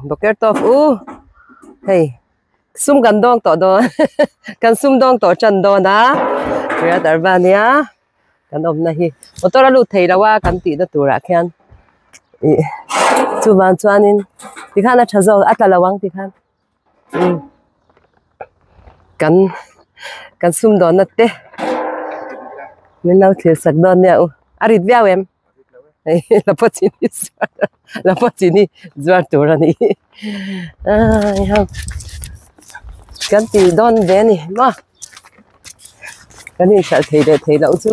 Boker tawp u hei sum kan dawng tawh dawn kan sum dawng tawh tan dawn a Kiryat Arba nia kan awmna hi motor a lut thei lo a kan tihna turah khian ih chuvang chuanin tikhan a tha zawk a tla lo ang tikhan umm kan kan sumdawnna te min lo thlir sak dawn nia u a rit viau em hei la pawh chini zuar la pawh chini zuar tur a ni kan ti dawn ve a ni maw kan inhralh thei leh thei loh chu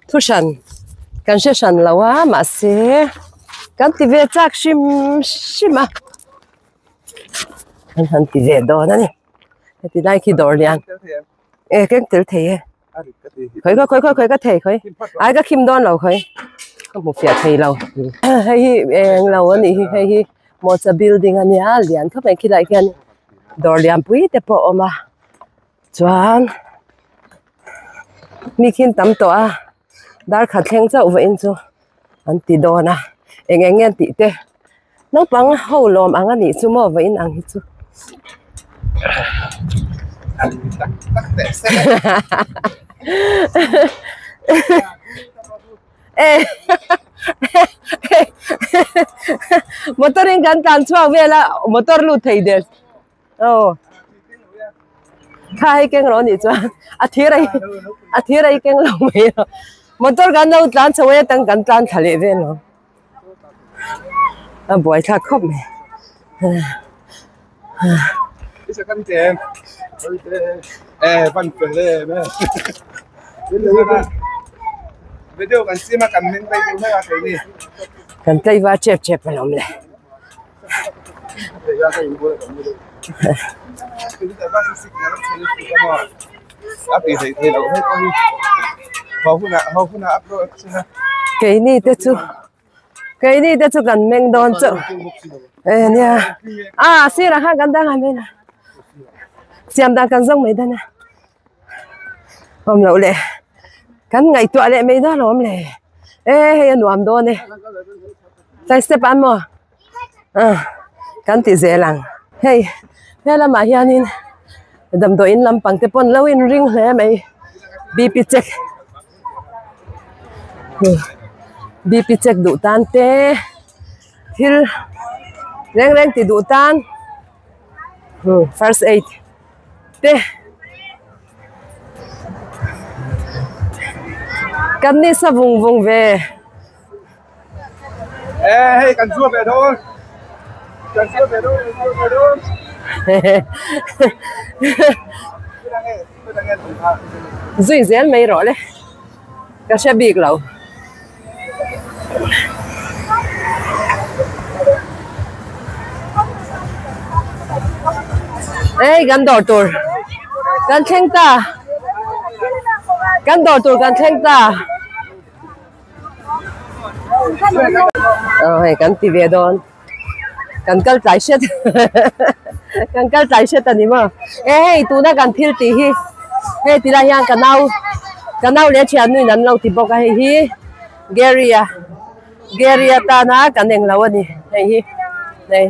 thu hran kan hre hran lo a mahse kan ti ve chak hrim hrim a. An han ti ve dawn a ni heti lai khi dawr lian e keng tel thei e khawi khawi khawi khawi ka thei khawi ai ka khim dawn lo khawi ka hmu fiah thei lo hei hi eng lo a nih hi hei hi mocha building a nia lian khawp mai khilai khian dawr lian pui te pawh a awm a chuan mi khin tam tawh a dar khat thleng chauh vawiin chu an ti dawn a eng eng nge an tih te naupang ho lawm ang a nih chu maw vawiin ang hi chu motor in kan tlan chhuak vel a motor lut thei der aw kha hei keng rawh anih chuan a thir a a thir a i keng lo mai a motor kan lo tlan chho e tang kan tlan thla leh vel lo a buai thlak khawp mai kan tlaivar chep chep alawm le. Keini te chu keini te chu kan meng dawn chauh e nia a sirah khan kan dang a main a siam dan kan zawng mai dawn a awm loh leh kan ngaihtuah leh mai dawn alawm le e hei a nuam dawn e. Tlai step ah maw ah kan ti zel ang hei he lamah hianin damdawiin lampang te pawn lo inring hle mai bp check bp check duh tan te thil reng reng ti duh tan first aid te kan nisa vung vung ve. Ê, hei kan chua ve dawn. Kan chua ve dawn, kan chua ve dawn. Zui zel mai rawh le. Ka hre bik lo. Ei kan dawr tur kan thleng ta. Kan dawr tur kan thleng ta. Aw hei kan ti ve dawn kan kal tlai hret kan kal tlai hret a ni maw e hei tuna kan thil tih hi hei ti lai hian ka nau ka nau leh a thiannuin an lo ti bawk a hei hi Gary a Gary atana kan englo a ni hei hi hei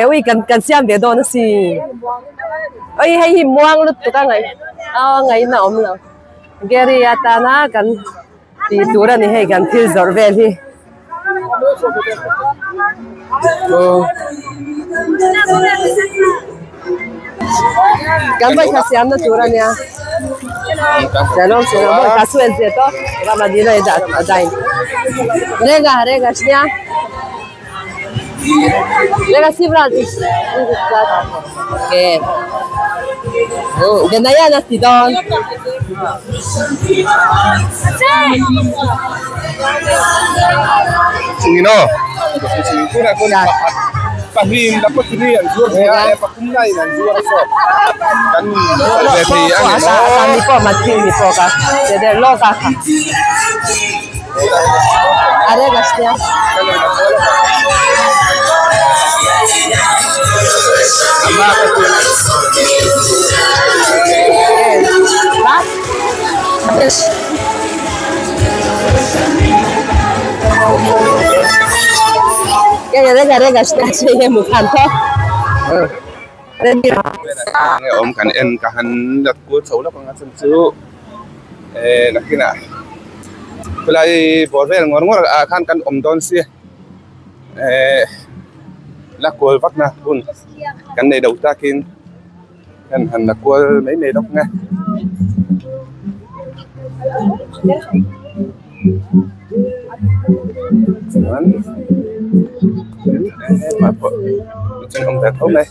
e ui kan kan siam ve dawn asin ui hei hi muang lutuk a ngaih a ngaihna a awm lo. Gary atana kan tih tur a ni hei kan thil zawrh vel hi kan vawikhat siamna tur a nia rega rega nia rega sivra okay Benaya na ti dawn Chingino Chingkuna kun pakhat pahnih la pathum an zuar thei a pathum na in an zuar a saw kan ve thei a ni maw mi pawh mat thil mi pawh ka der lawk a kha are gastia רגע רגע שנייה שיהיה מוכן טוב Nge awm kan en ka han la kual chho lawk ang a chhan chu eh nakinah khawlai bawr vel ngawr ngawr ah khan kan awm dawn sia eh la kual vak na hun kan nei lo takin kan han la kual mai mai lawk ang e. Chuan hemah pawh mihring awm ve tho mai.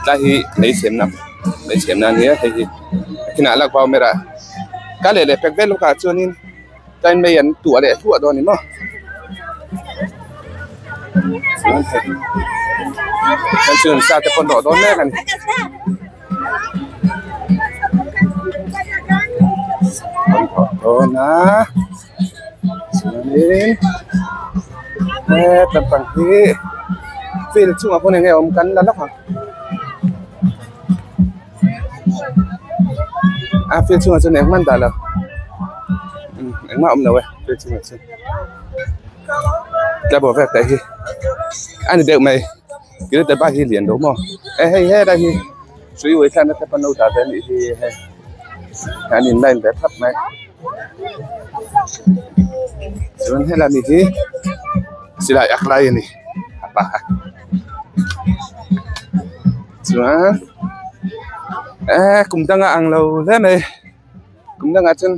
Tlai hi lei semna lei semna a nia hei hi a kinah lak vau mera ka leh leh pek vel lawkah chuanin. Tlai mai an tuah leh hluah dawn a ni maw chuan hei hei chu sa te pawh an rawh dawn mek a ni. An rawh dawn a chuanin he lampang hi field chungah pawh eng nge awm kan la lawk ang. A field chhungah chuan engmah an dah lo engmah a awm lo e field chhungah chuan tlabawh vel te hi a ni deuh mai kil te bak hi lian lo maw e hei helai hi hrui uai thlakna te pawh an lo dah ve a nih hi hei an in line ve thlap mai chuan helai mi hi silai ak lai a ni a pa. Chuan eh kum danga ang lo hle mai kum dangah chuan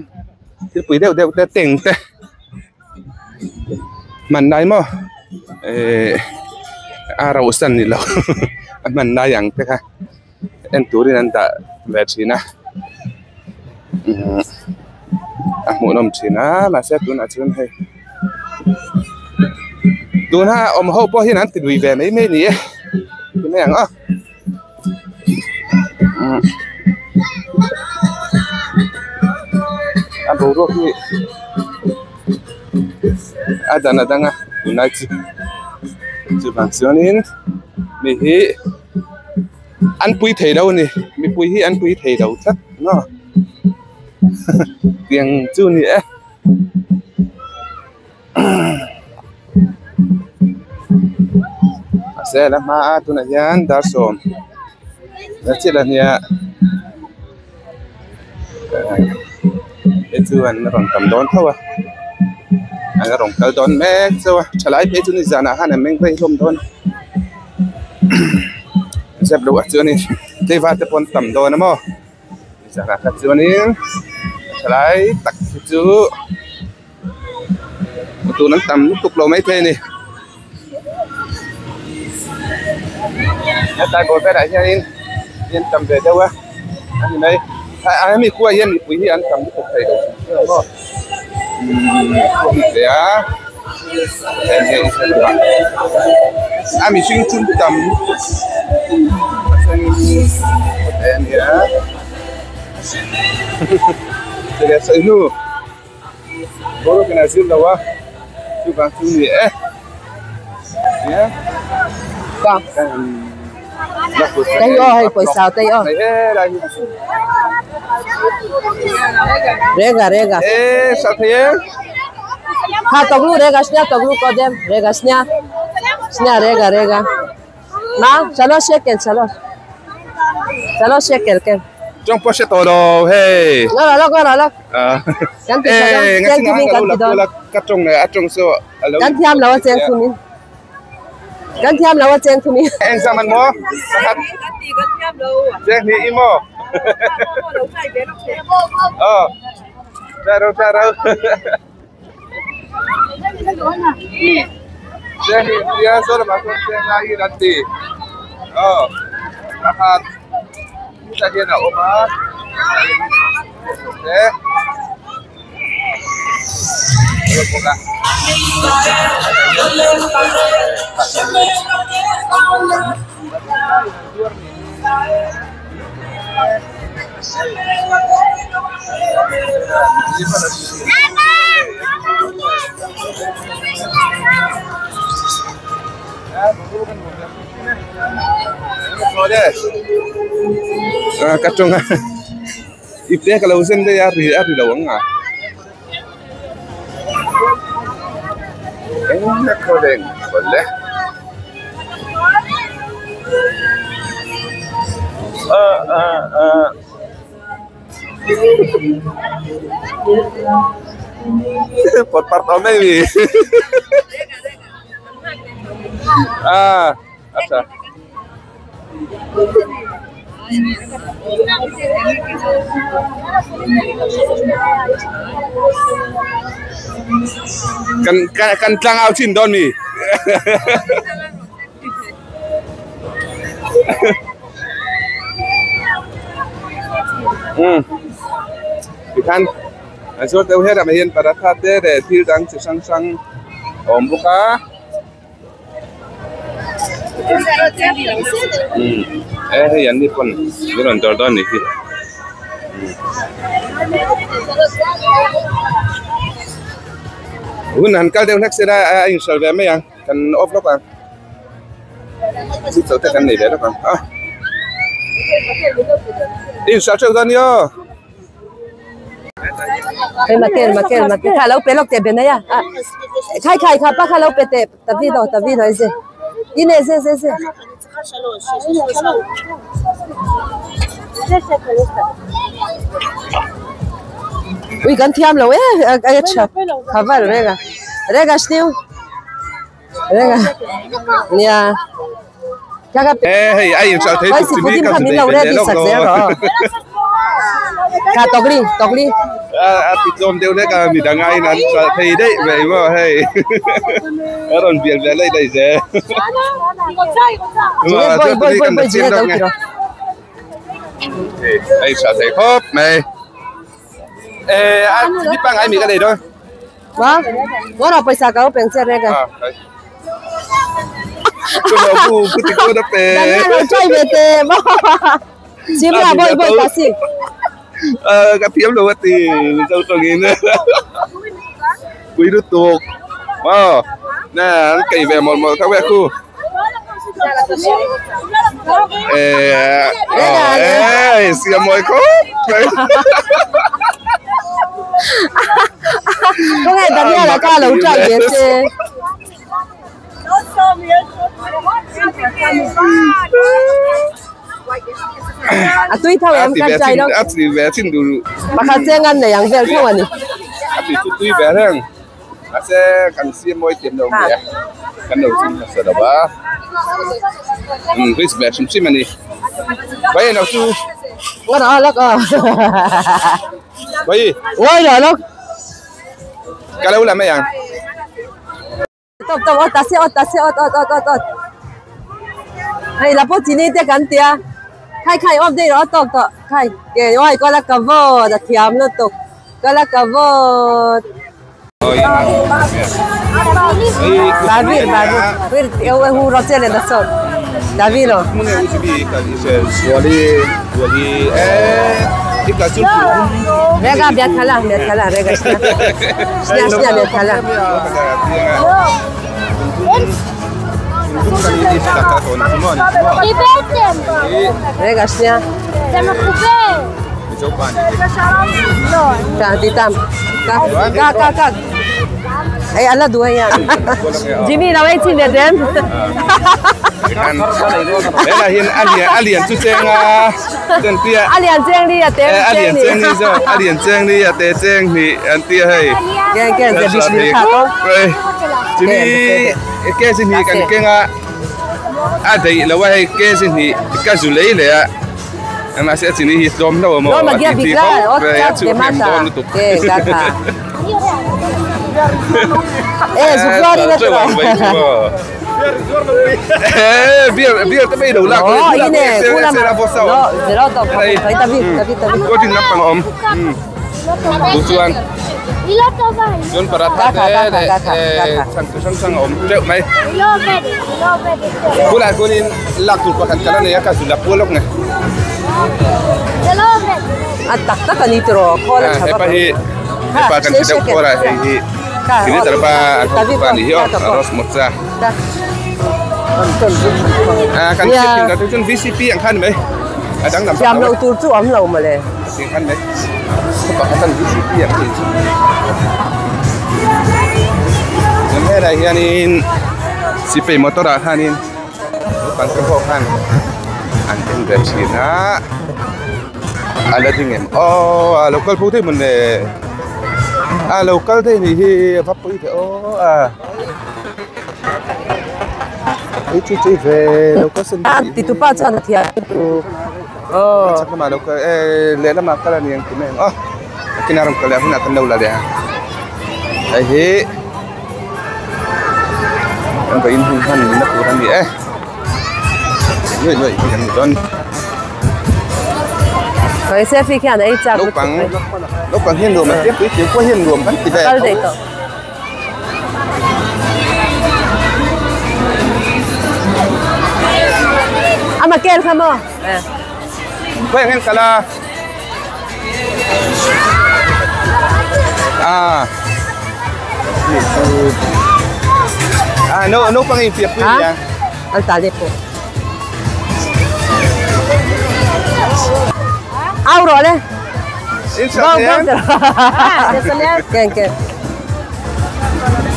thil pui deuh deuh te teng te hman lai maw eh a rauh san ni lo a hman lai ang te kha en turin an dah ve thin a umm a hmuhnawm thin a mahse tunah chuan hei tuna awm ho pawh hian an ti lui ve mai mai a ni e ti mai ang aw umm a boruak hi a dan a dang a tunlai chu chuvang chuanin mi hi. An pui thei lo a ni mipui hi an pui thei lo tlat maw tiang chu a ni e mahse a la hma a tunah hian dar sawm la chiah a nia hei chu an rawn tam dawn tho a an rawn kal dawn mek chauh a thalai phei chu nizanah khan an meng rei hlawm dawn a. Zep loh ah chuanin tlaivar te pawh an tam dawn a maw zanah kha chuanin thalai tak hi chu tun an tam lutuk lo maithei a ni hetlai bawr velah hianin mi an tam ve deuh a a ni mai a hemi khua hian mipui hi an tam lutuk thei lo hrim hrim a maw umm khua hi a. A mihring chu tam lutuk a thlengin a nia chuleh sawi hnu boruak in a zir lo a chuvang chu ni e nia רגע רגע e sa thei e. Ha toglu רגע שנייה toglu קודם רגע שנייה שנייה רגע רגע מה? שלוש שקל שלוש שלוש שקל כן Trong pawh hre tawh lo hei. לא לא לא לא לא Eh nga chin ang ka lo la kul a ka tawng leh a tawng chu a lo Kan thiam lo a cheng thum in Kan thiam lo a cheng thum in. Eng zam an maw? Pakhat cheng hnih i maw? Aw try ro try ro Cheng hnih tia saw lamah chuan cheng lai in an ti aw pakhat hetah hian a awm a te Ka tawng a ipte ka lo zen daih a ri a ri lo ang a eng a khawleng khawle ah ah ah. Pawt part awm em ni ah acha kan kan tlang au chin dawn mi umm tikhan an zuar deuh her ah hian paratha te leh thil dang chi hrang hrang a awm bawk a umm e hei an ni pawn min rawn dawr dawn a nih hi hun han kal deuh hlek se la a inhralh ve mai ang. Kan off lawk ang. Chu chauh te kan nei leh lawk ang a. In hriat hreuh dawn nia. Hei makel makel makel kha lo pe lawk teh benai a. Khai khai kha pa kha lo pe teh tavi do tavi do ze. Ine ze ze ze. Ui kan thiam lo e a tha khabar rega rega sniu rega nia ka ka e hei ai in sal thei tu mi ka min lo ready sak zel ro ka tokli tokli a ti tlawm deuh hlek a mi dang aiin an sal thei daih mai maw hei a rawn bial ve laih laih zel boi boi boi boi zia do tiro hei sal thei khawp mai e a mi pangai mi ka nei dawn wa wa ro paisa ka peng che rega Cô bảo bu bu thì cô đã pe Daniel lo try ve te Simla boy boy ta si Ờ cái thiếm đồ thì đâu tôi nghĩ nữa quý đút tuộc wow nè kỳ về một một các bé khu ê ê xem mọi khóc Có nghe Daniel là ca lẩu try ve te A tui tho em kan chai lo. A ti ve chin du. Pakhat cheng an nei ang vel tho ani. A ti chu tui ve reng. A se kan siam mawi tiam lo mai a. Kan lo chin hmasa lo a. Um risk ve hrim hrim ani. Vai lo chu. Nga ra lak a. Vai. Ngoi lo lok. Ka lo la mai ang. Tawp tawp awt ta se awt ta se awt awt awt awt awt hei la pawh chini te kan tia khai khai awm daih rawh a tawk tawh khai ke uai ka la ka vawt a thiam lutuk ka la ka vawt David David hu rawh che leh na sawn David aw. Rega biathala biathala rega snia snia biathala. Rega snia. Ta ti tam. Ka ka ka ka. Ei ala duh a hian. Jimmy lo ei chin ve dem. Helah hian a lian a lian chu cheng a chuan tia A lian cheng ni a te a lian cheng ni zawk a lian cheng ni a te cheng hnih an tia hei. Ken ken ze bish ni kha to. Chini ke chi hnih kan keng a a daih lo a hei ke chi hnih ka zu lei leh a mahse a chini hi tlawm hlauh a maw a ti ti khawp mai a chhuah hnem dawn lutuk. Beer beer te mai lo lak cold lampang a awm chu chuan chuan paratha te leh chhan chi hrang hrang a awm teuh mai bulah chuanin lak tur pakhat ka la nei a ka zula pual lawk nge a tak tak a ni tiraw khawl a tha vak hepa hi hepa kan ti deuh khawl a hei hi tini tarpa an hawk pa ni hi aw a rose mocha. À kan Nia. chip in chuan VCP ang khan mai a dang lam Thiam loh tur chu awm lo mawle. Ang khan mai pakhat an VCP ang tih chu. Chuan helai hianin sipai motor ah khanin naupang te pawh khan an en ve thin a a la ding em aw a lo kal pho thei mawn le a lo kal thei nih hi a va pawi ve aw a. A titupa chuan a thiam tu aw. Chak lamah lo kal eh lehlamah kal a ni ang tih mai ang aw nakinah rawn kal leh hunah kan lo la leh ang hei hi kan vawiin hun hman na tur a ni e nuaih nuaih hi kan ni dawn. Hei selfie khian a ei chak lutuk mai. Naupang hian nuam an tia puitling pawh hian nuam kan ti ve tho. Ama kel kha maw? Khawi ang hian kal a? Ah. Ah, no naupang in piak pui nia. An ta le pawh. Au rawh le. Bawng bawng te Ken ken.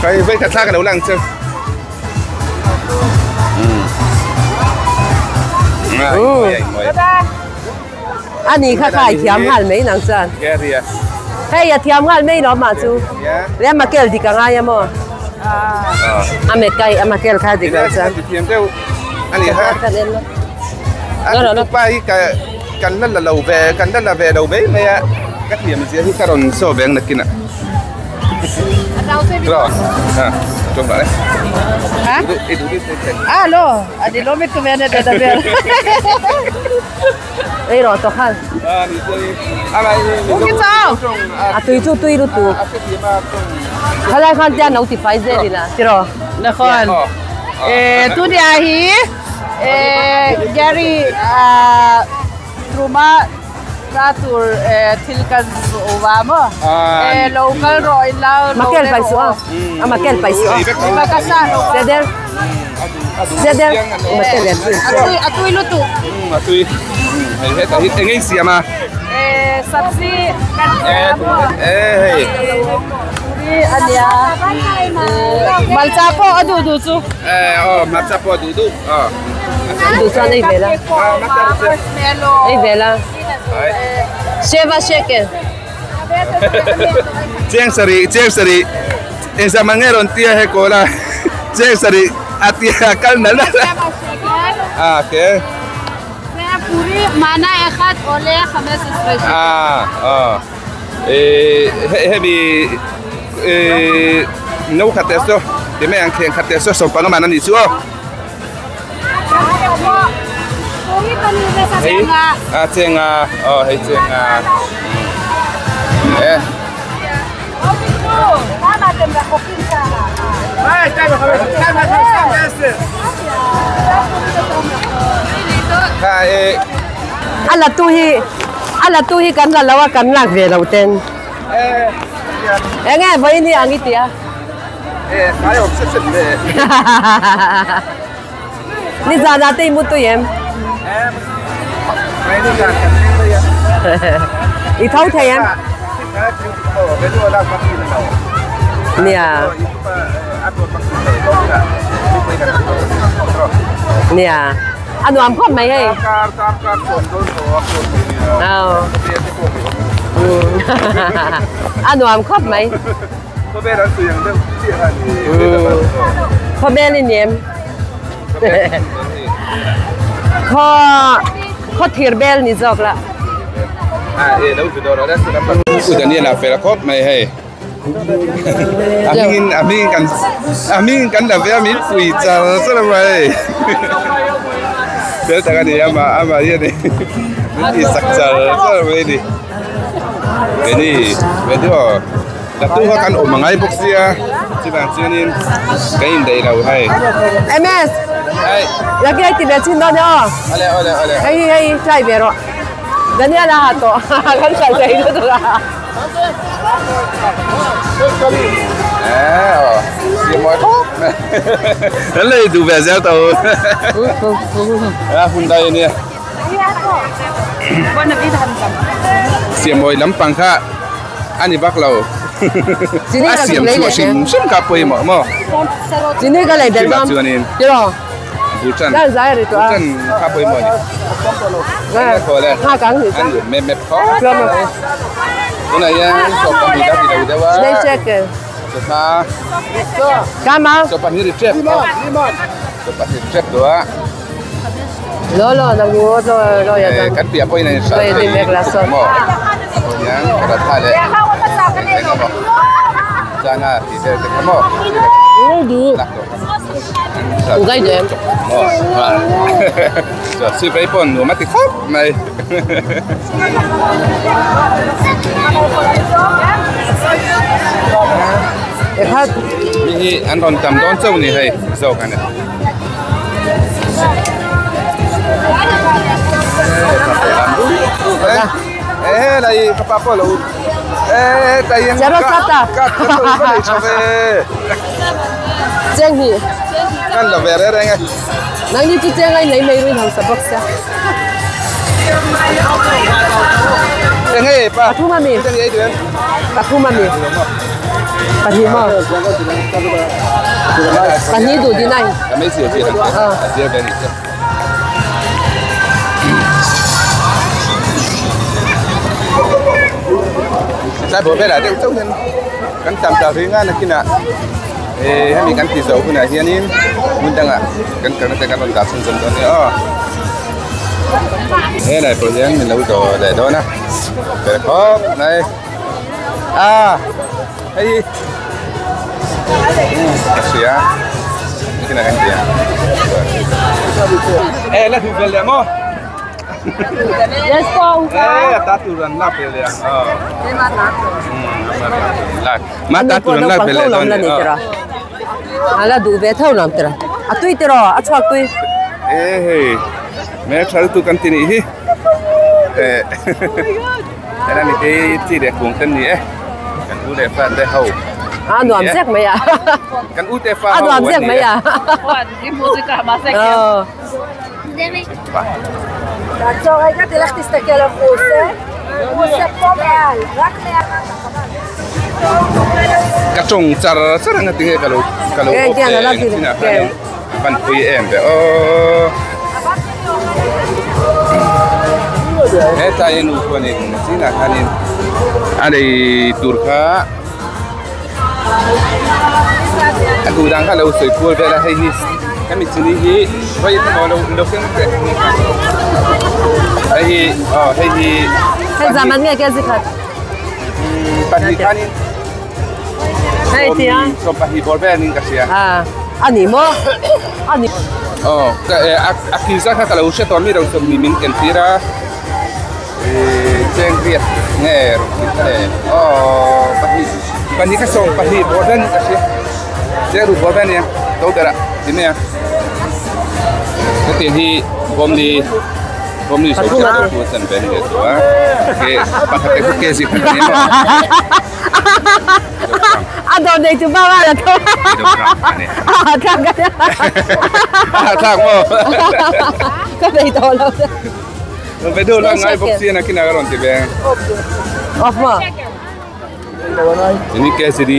Kai vai khat thla ka lo lang chu. Ani kha kha i thiam nghal mai nang chuan. Hei a thiam nghal mai lo mah chu. Le ma kel dik angai a maw? A me kai a ma kel kha dik lo chuan. Thiam deuh ani ha. A pa hi ka Kan la la lo ve, kan la la ve lo mai mai a, ka thiam zia hi ka rawn saw ve ang nakin ah. Tro, ha, tro ba le. Ha? I du du te. Ah, lo, ani lo mi tu mene de da ber. Ei rawh tawh khan. Ah, ni te. Ama Ki chau. A tui chu tui lutuk. Khalai khan tian lo ti fai zel ila, tiraw? Nakhon. Eh, tu dia hi Gary Truma ta tur thil kan va maw lo kal rawh in lo Makel pai su a a makel pai su a Ceder Ceder makel em a tui lutuk a tui hei hetah hi eng eng siam a sabzi kan siam maw hei ania malcha pawh a duh duh chu aw hmarcha pawh a duh duh aw duh chuan ei vel a ei vel a sheva shekel chiang sarih chiang sarih engzah mah nge rawn tia he kawl a chiang sarih a tia kal nal nal a okay ah aw hemi no khat te saw ti mai ang thleng khat te saw sawmpanga man a nih chu aw hei a chenga aw hei chenga e kha e a la tu hi A la tu hi kan la lo a, kan lak ve lo ten. Eng nge vawiin hi ang i ti a? Nizan ah te i mu tui em? I tho thei em? Nia. Nia. A nuam khawp mai hei. A nuam khawp mai. Khawbel i ni em? Khaw khaw thir bel ni zawk la. U Daniela fel khawp mai hei. A hmingin a hmingin kan a hmingin kan la ve a min pui char char a mai fel tak a ni ama ama hi a ni min tih sak char char mai a ni keini ve chu aw tattoo kha kan awm angai bawk sia chuvang chuanin kan indaih lo hei MS hei laki hei ti ve chin dawn e aw awle awle awle hei hi hei try ve rawh Daniel a ha tawh kan kal thei lutuk a. Lei duh ve zel tawh u. A hun dai a nia. Siamhawi lampang kha a ni vak lo. A siam chhuah hrim hrim kha pawimawh maw? Chuvang chuanin Bhutan Bhutan kha pawimawh a ni. An lut mep mep khawp mai. Tunah hian sawm pahnih la ti lo deuh a. Chawhma sawm pahnih ri tep sawm pahnih ri tep tawh a. Kan piah pawhin a inhralh thei maw hian paratha leh eng emaw chana tih vel te kha maw chuan sipai pawh nuam a ti khawp mai. Mi hi an rawn tam dawn chauh ni hei zawk a ni. Ê này các bà bỏ lẩu ê tại em cắt cắt cái này cho về Cheng hi kan la ve reng e nang ni chu cheng ai nei mai rin hausa bawk sia cheng e pa pathum ami cheng ei duh em pathum ami pahnih maw pahnih duh din ai ka mai zir zir ang che a zir ve ni che tlai bawh velah deuh chauh hian kan tam ta ring a nakinah eh hemi kan ti zo hunah hianin hmun dangah kan kalna te kan rawn dah chhunzawm dawn nia aw helai pawh hian min lo dawr leh dawn a fel khawp mai a hei hi ka hria nakinah kan ti ang eh la duh vel leh maw. Eh, ta tur an lak ve leh ang aw. Ma ta tur an lak ve leh dawn ni aw. A la duh ve tho lam tira. A tui tiraw a chhuak tui. Eh hei me thal tu kan ti nih hi. Eh hena mi te chi leh kung ten ni e. Kan u leh fa te ho. A nuam zek mai a. Kan u te fa ho. A nuam zek mai a. Ka tawng char char ang a tinge ka lo ka lo awp leh eng chinah khanin a van pui em ve aw. Hetlai nu chuanin chinah khanin a lei tur kha a duh dan kha lo sawi kual vel a hei hi hemi chini hi vawi emaw lo lo keng teh hei hi aw hei hi hei zaman nge ke zikhat pahnih khanin hei tia sawm pahnih bawr vel in ka hria a ani maw ani aw ka a ki zat kha ka lo hre tawh mi ro sawm ni min ken tir a. Cheng riat nge rawn tih kha le aw pahnih pahnih kha sawm pahnih bawr vel ka hria cheng ruk bawr vel ania to berah ti mai a hetiang hi bawmni bawmni sawi chiah tur chu a chan ve a ni leh tawh a ke pakhat te khu kg khat a ni maw a dawr nei tu bak a la tho a thlak a thlak maw ka nei tawh lo. Video la ngai bawk si a nakinah ka rawn ti ve. Off maw? Ini KCD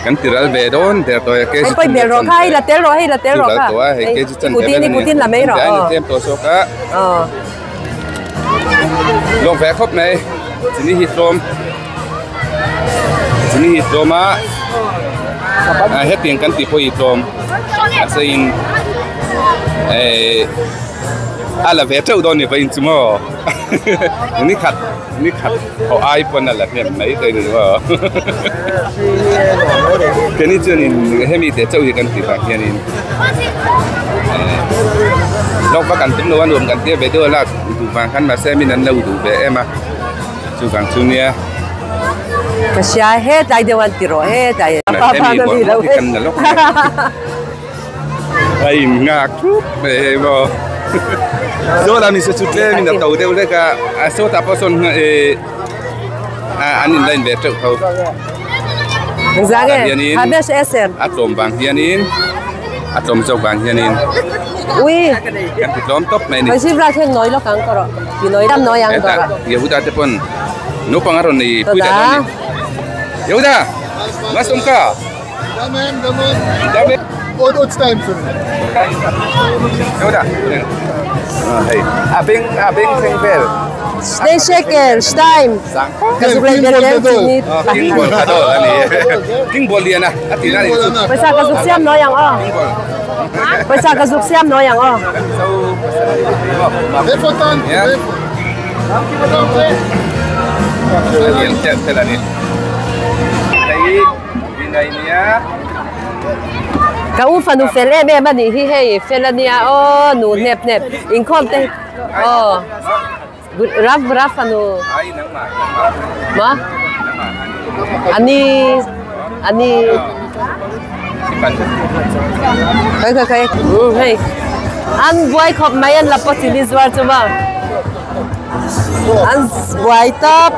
kan ti ral ve dawn der tawh a KCD. Hei pawih hmel rawh kha hei la tel rawh hei la tel rawh kha. Tawh a hei KCD chan ve vel a ni. Kutin la mai rawh. Ai tlem tawh zawk a. Aw. Lawng ve khawp mai. Chini hi tlawm. Chini hi tlawm a. Hetiang kan tih pawh hi tlawm. A sein eh A la ve teuh dawn ni vawiin chu maw ni khat ni khat haw ai pawn a la hnem mai thei ni maw keini chuanin hemi te chauh hi kan tih vang hianin lawk vak an tum lo a nuam kan tia ve deuh a lak duh vang khan mahse min an lo duh ve em a chuvang chu nia. Ka hria hetlai deuh an ti rawh hetlai hemi bawr bawr hi kan la lawk mai. A in nghak thup mai hei maw saw lam in se chu tlem in a to deuh hlek a a sawtah pawh sawn eh an in line ve teuh tho. Engzah nge? Habesh Eser. A tlawm vang hianin a tlawm zawk vang hianin Ui. Kan ti tlawm tawp mai a ni. Khawi Sivra khian nawi lawk ang ka rawh. Ti nawi dam nawi ang ka rawh. Yehuda te pawn naupang a rawn nei pui leh dawn a ni. Yehuda! Masum ka! Damem, damem. Damem. Od od time for me. Yehuda. Hei, a beng a beng thleng vel. Shnei shekel, shtaim. Ka zuk leh ber ber chi ni. King ball ka dol ani. King ball lian a, a ti na ni chu. Pawisa ka zuk siam nawi ang aw. Pawisa ka zuk siam nawi ang aw. Lian tel tel ani. Hei, inai nia. Ka u fanu fel em em anih hi hei fel ania aw nu hnep hnep inkhawm te aw. Rav Rav fanu ma ani ani khai khai khai um hei an buai khawp mai an la pawh chili zuar chu maw an buai tawp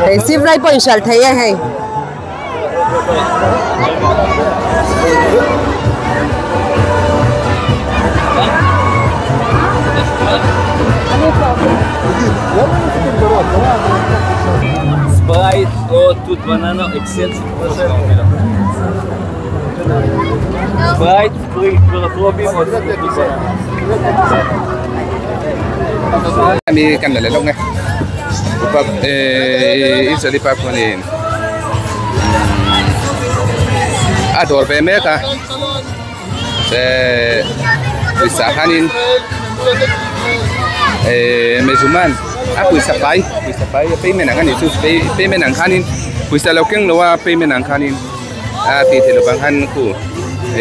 hei sivlai pawh in hralh thei e hei. Sprite or tut banana excel Sprite, Sprite, or tut banana. Mi kan la leh lawk nge. Upa eh Israeli pa khuanin a dawr ve mek a eh pawisa khanin eh mezuman a pawisa pai pawisa pai payment ang ani chu payment ang khanin pawisa lo keng lo a payment ang khanin a tih theih lovang khan khu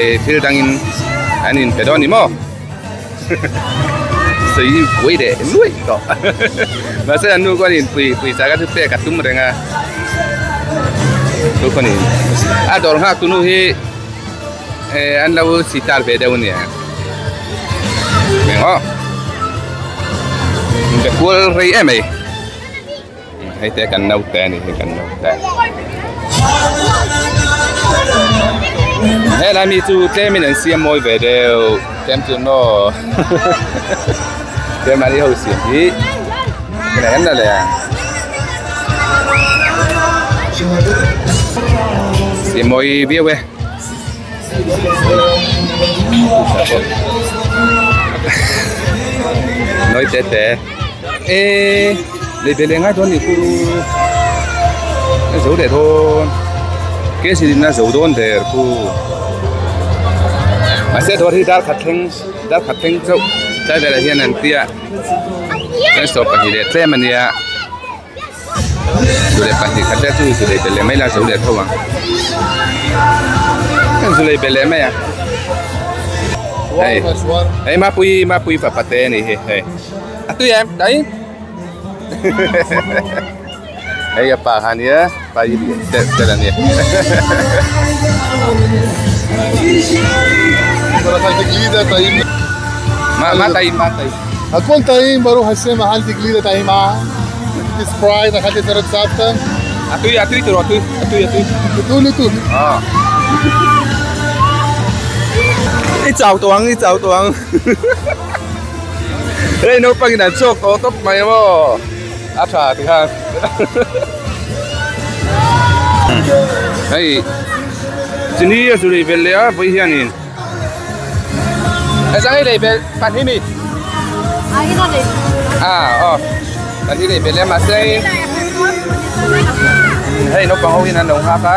eh thil dangin an inpe dawn a ni maw. Sawi buai leh nuaih tawh mahse an nu khuanin pui pawisa kha chu pek a tum reng a chu khuanin a dawr nghak tu nu hi eh an lo sitar ve deuh a nia eng aw be kual rei em mai hei te kan naute a ni hei kan naute helai mi chu tlemin an siam mawi ve deuh tlem chu maw tlem an i ho siam hi tunah hian la leh a siam mawi viau e. Nói tê tê Ê Lấy về lấy ngay thôi nhỉ cô Giấu để thôi Cái gì nó giấu đôn để cô Mà sẽ thôi thì đã khát thanh đã khát thanh dậu Trái về là hiền ăn tia Cái số bạc thì để xem mà nè Dù để bạc thì khát chú dù để về lấy mấy là giấu để thôi mà Dù để về lấy mấy à Hey, hey, ma pui ma pui fa pate ni he hey. A tui em đấy. Hei a pa kha nia pa hi tel tel a nia. Ma ma טעים מה טעים. הכל טעים ברוך השם אכלתי גלידה טעימה אכלתי ספרייט אכלתי סרט סבתא A tui a tui tur a tui a tui a tui. תו לי תו. À. I chau tawh ang i chau tawh ang. Hei naupang in an chhuak tawh tawp mai maw a tha ti khan. Hei chini a zu lei vel leh a vawi hianin hei lei belh pahnih mi a aw pahnih lei belh leh a mahse hei naupang ho hian an lo nghak a.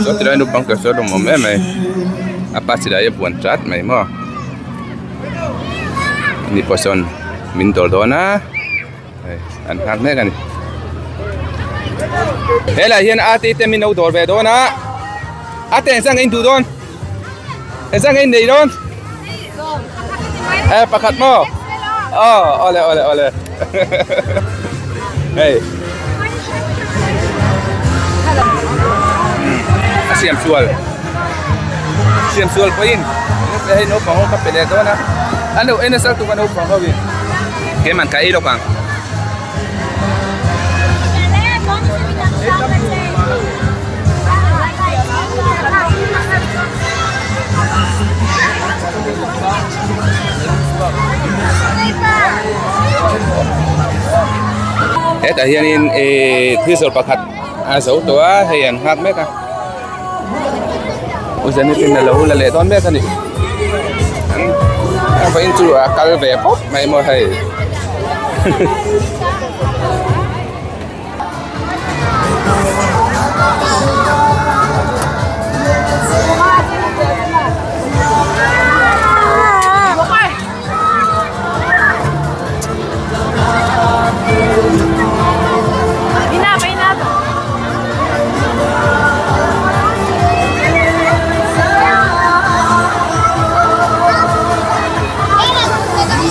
Saw tilai naupang kawr saw lawm awm em mai a pa silai a buan chat mai maw ani pawh sawn min dawr dawn a. An nghak mek a ni. Helai hian ate te min lo dawr ve dawn a. Ate engzah nge in duh dawn? Engzah nge in nei dawn? Eh pakhat maw? Aw awle awle awle. Hei. A siam sual. Siam sual pawhin hei naupang ho ka pe leh dawn a. An lo en nasa lutuk a naupang ho in. Keimah ka ei lawk ang. Hetah hianin ihh thil zawrh pakhat a zo tawh a hei an nghak mek a u Zenith-in a lo la leh dawn mek a ni an vawiin chu a kal ve khawp mai maw hei.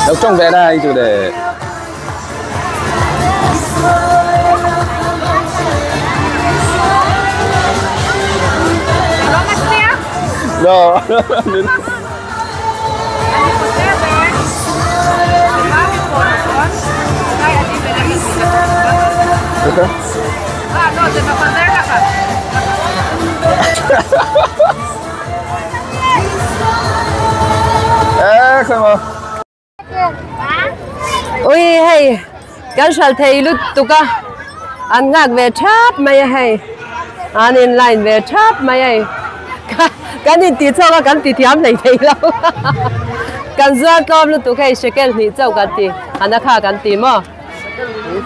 Lo tawng ve lai chu le. לא. Eh, khawi maw? Ui hei kan hral thei lutuk a an nghak ve thap mai a hei an in line ve thap mai a hei kan in tih chhuak a kan ti thiam hlei thei lo kan zuar tlawm lutuk hei shekel hnih chauh kan ti an a kha kan ti maw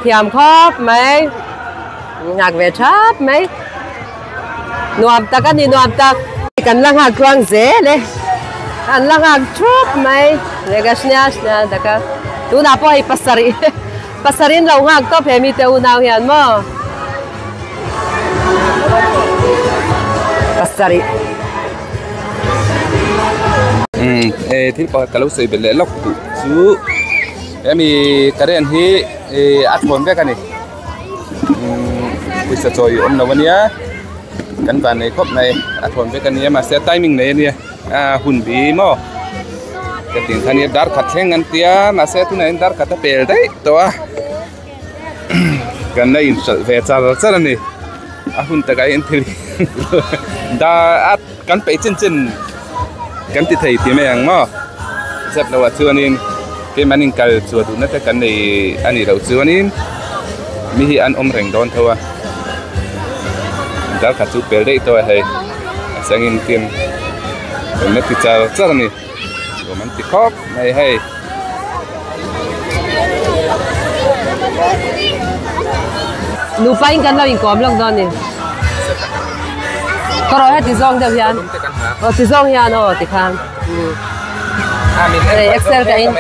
thiam khawp mai nghak ve thap mai nuam tak a ni nuam tak kan la nghak tluang zel e an la nghak thup mai lega snia snia taka tunah pawh hei pasarih pasarih an lo nghak tawp he mite unau hian maw pasarih umm thil pakhat ka lo sawi belh leh lawk duh chu hemi current hi ih a thawn vek a ni. Pawisa chawi awm lo ania kan van nei khawp mai a thawn vek ania mahse timing nei ania a hun bi maw ka tih ang khan dar khat thleng an tia mahse tunah hian dar khat a pel daih tawh a kan la inhralh ve char char ani a hun takah hian thil dar kan peih chin chin kan ti thei tih mai ang maw zep loh ah chuanin keimah an inkal chhuah duhna te kan nei a nih loh chuanin mi hi an awm reng dawn tho a dar khat chu pel daih tawh a hei a sangin tin an la ti char char a ni nuam an ti khawp mai hei. Nupa in kan lo inkawm lawk dawn ni. Ka rawh heti zawng deuh hian. Aw ti zawng hian aw ti khan. Hei excel ka in.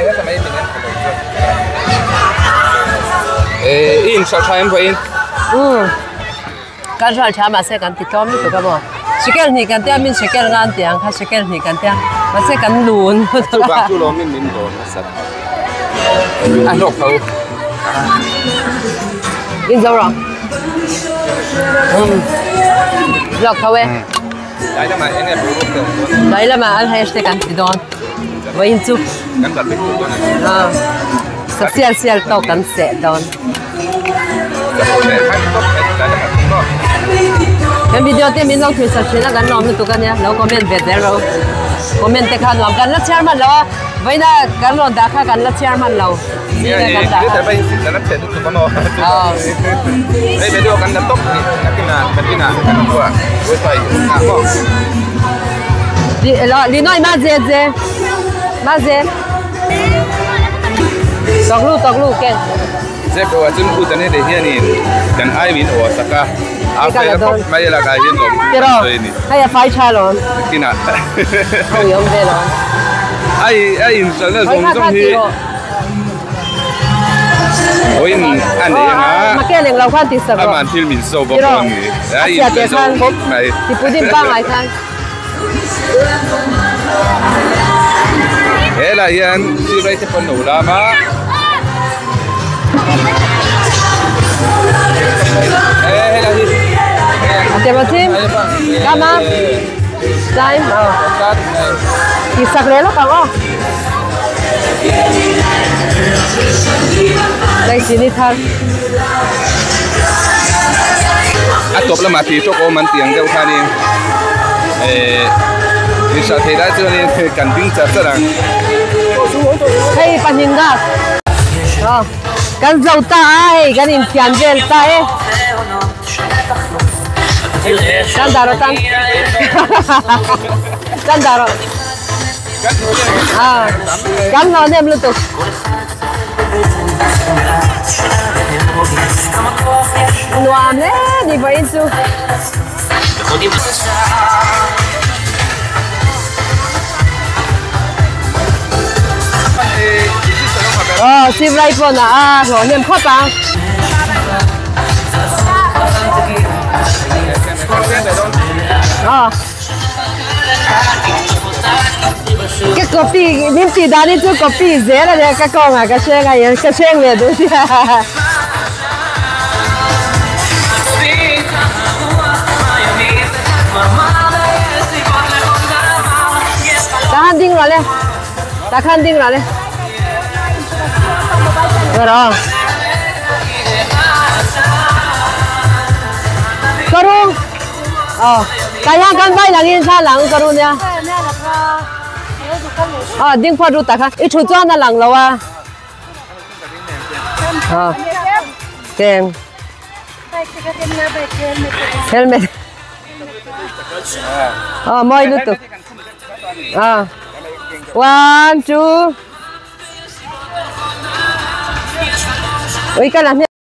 Eh in hralh tha em vawiin. Um. Kan hralh tha mahse kan ti tlawm lutuk a maw. Shekel hnih kan tia min shekel nga an ti ang kha shekel hnih kan tia mahse kan lun. Chuvang chu lawmin min dawn nasa. A hlawk tho. In zo rawh. Hlawk tho e. Dai lamah eng nge boruak te awm dawn? Dai lamah an hair te kan ti dawn. Vawiin chu. Kan barbecue dawn a ni. Sa sial sial tawk kan seh dawn. Kan video te min lo thlir sak thin a kan lawm lutuk a nia lo comment ve zel rawh u comment te kha nuam kan la chhiar hman lo a vawiina kan rawn dah kha kan la chhiar hman lo zinga kan dah kha Linoy ma je je ma je tawk lu tawk lu ken Zep erawh chuan u Daniel hianin kan ai min aw a sak a, a fel khawp mai a lakah hian lawm kan sawi a ni. Hei a fai tha lawm. Kinah. Ho i awm ve lawm. Ai a inhralhna zawng zawng hi. Vawiin a nei ang a. Make leng lo khan ti sak rawh. Aman thil min zo bawk dawn ni. A chhia teh khan ti pudding pangngai khan. He lah hian sirei te pawn lo lam a. אתם רוצים? כמה? שתיים? תסתכלי לו פרעה. Đây chỉ đi thar. A tawp lamah tih tawk awm an tih ang deuh khanin eh inhralh theih lai chuanin kan ding char char ang. Hei pahnih nghak aw kan zo ta a hei kan inthian vel ta e kan dah rawh tan kan dah rawh ah kan hlauh hnem lutuk. Nuam hle ni vawiin chu. Aw sivlai pawn ah a hlawh hnem khawp ang. Aw. Ka copy min tih dan hi chu copy zel a nia ka kawngah ka hreng a ka hreng ve duh sia. Ta khan ding rawh le ta khan ding rawh le rawh ka ru aw ta hian kan vai langin thla lang ka ru nia aw ding phawt ru ta kha i thu chuan a lang lo a aw keng helmet aw mawi lutuk aw one two ui ka la hniam.